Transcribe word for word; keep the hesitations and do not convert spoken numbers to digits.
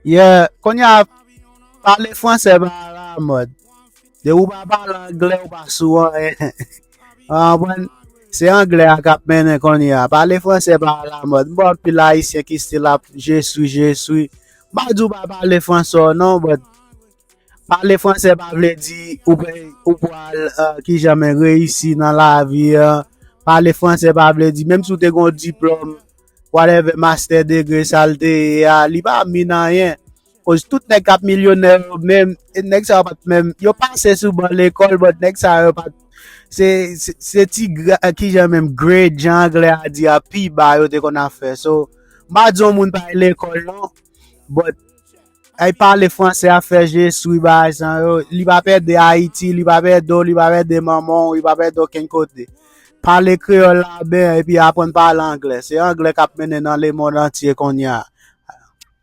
Yeah, kounye a, pale fransè pa alamòd. Depi w pa pale anglè, ou pa sou anyen. Ou konprann? Se anglè a k ap mennen kounye a. Pale fransè pa alamòd. M wè anpil Ayisyen ki still ap je suis, je suis. M pa di w pa pale fransè w non, but pale fransè pa vle di ou pe, ou pral, uh, kijan men reyisi nan lavi an. Pale fransè pa vle di, menm si w te gen yon diplòm, whatever, master degree, sa l te ye a, li pa mean anyen. Koz tout nèg k ap milyonè yo menm, e nèg sa yo pa t menm, yo pase sou ban lekòl, but nèg sa yo pa t, se, se, se ti gra-, kijan menm grade, jan anglè a di a, pi ba yo te konn ap fè. So, m pa di yon moun pa al lekòl non, but ay pale fransè a fè je suis bagay sa yo, li pa pèdi Ayiti, li pa pèdi w, li pa pèdi manman w, li pa pèdi okenn kote. Pale kreyòl la byen, epi aprann pale anglè. Se anglè k ap mennen nan lemonn antye kounye a.